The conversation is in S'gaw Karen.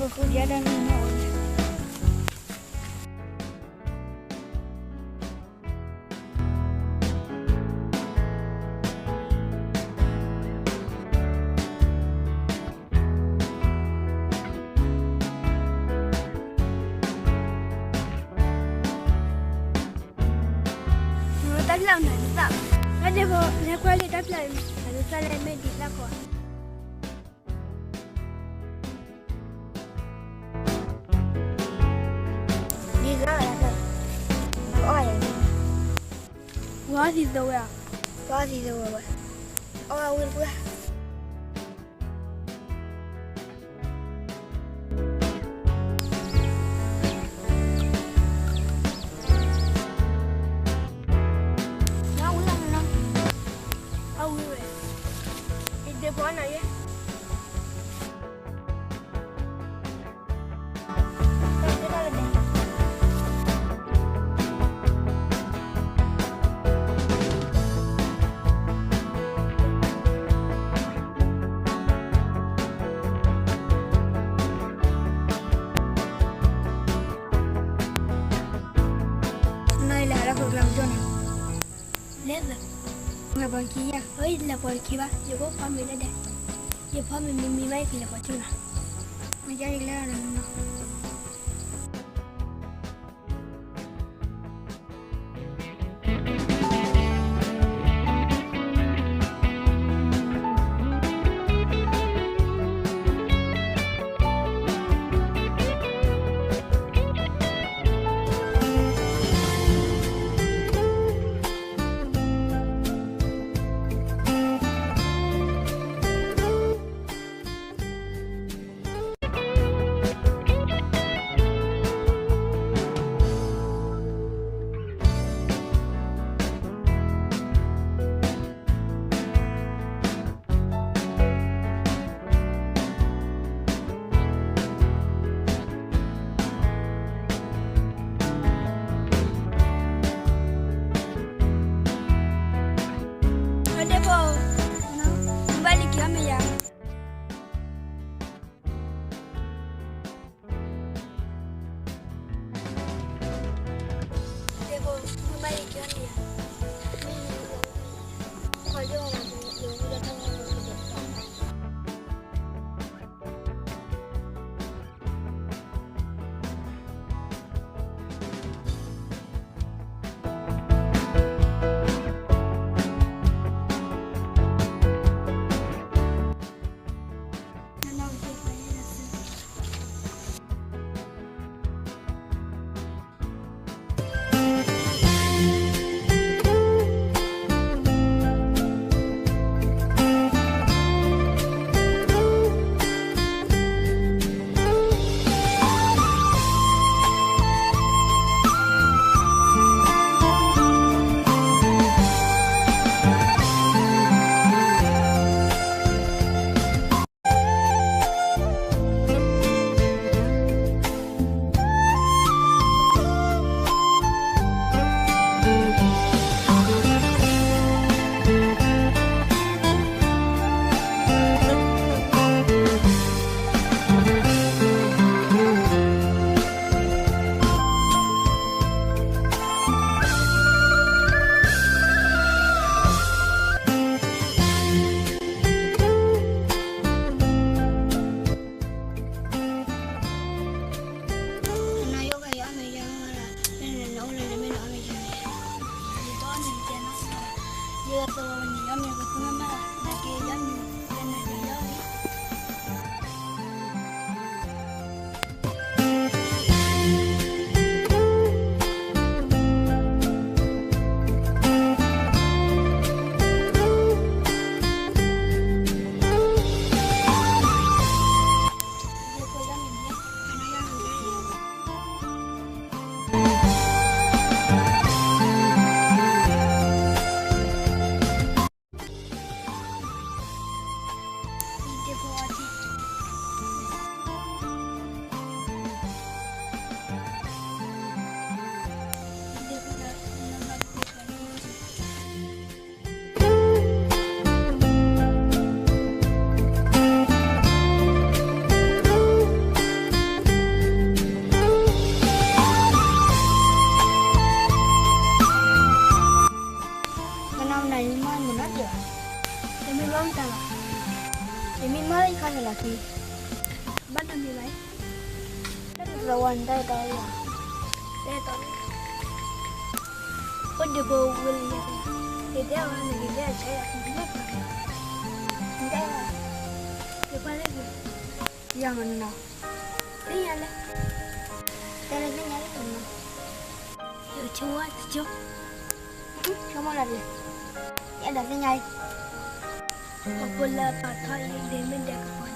ပဃုဒံးတၢ်နီၢ်နီၢ်ဝဲ တၢ်ဖျၢၣ်အံၤနၤဒ်သၣ်, တၢ်ဒဲးဖိ လဲၤကွၢ်လံတၢ်ဖျၢၣ်အံၤ နၤဒ်သၣ်လဲၣ် မ့ၢ်ဒ်သၣ်ကီးဧါ. ဒ်သၣ်ဝဲဒၣ်, အီၣ်ယၤ, ဝဲအီၣ်သံသိဝဲဧါ, ဝဲအီၣ်သံသိဝဲဝဲ, အီၣ်ဝဲဝံၣ်တပှၢ်. အဝံၣ်ဝဲ, ယဒ့ဖိနၤယဲ. နလဲၤလၢကျဲမကၠိၣ်န့ၣ်, လဲၤ, လဲၤပိာ်ခံယၤ, လဲၤပိာ်ခံဘၣ်, ယကအိၣ်ဖီမ့ၤလၢဒဲး, ယဖီမ့ၤမံမံဘၣ် ယကလဲၤပိာ်ကၠိၣ်နၤ, မ့ၢ်ကဲယကလဲၤလီၤနီၤ. အဒဲဖိ, ဘၣ်လံက့ၤအီၣ်မ့ၤယၤ. ဒဲဖိ, ဘၣ်လံက့ၤအီၣ်မ့ၤယၤ. တၢ်လီၤ, ယမ့ၢ်မၤလၢယခါန့ၣ်လီၤခံ, ဘၣ်နမံၤလီၤ, တၢ်တရဝီန့ၣ်တၢ်အဲၣ်တီလီၤ, တၢ်အဲၣ်တီ, အိၣ်ဒံးဖိဝံၤလံ, ယတဲအီၤန့ၣ် ယတဲအီၤဆဲးယၤ, နတအဲၣ်လီၤ, ယပှၤလၢ, ယမနီၤ, သ့ၣ်ညါလၢ, တဲလၢသ့ၣ်ညါလၢမနီၤ, ယဆိဝဲတဆိ, ဆိကမိၣ်လီၤတလဲၣ်, ယအဲၣ်ဒိးသ့ၣ်ညါအံၤ, ပှၤဖိလၢအပာ်ထီၣ်အံၤဒ်မ့ၢ်ဒဲးကပီၤ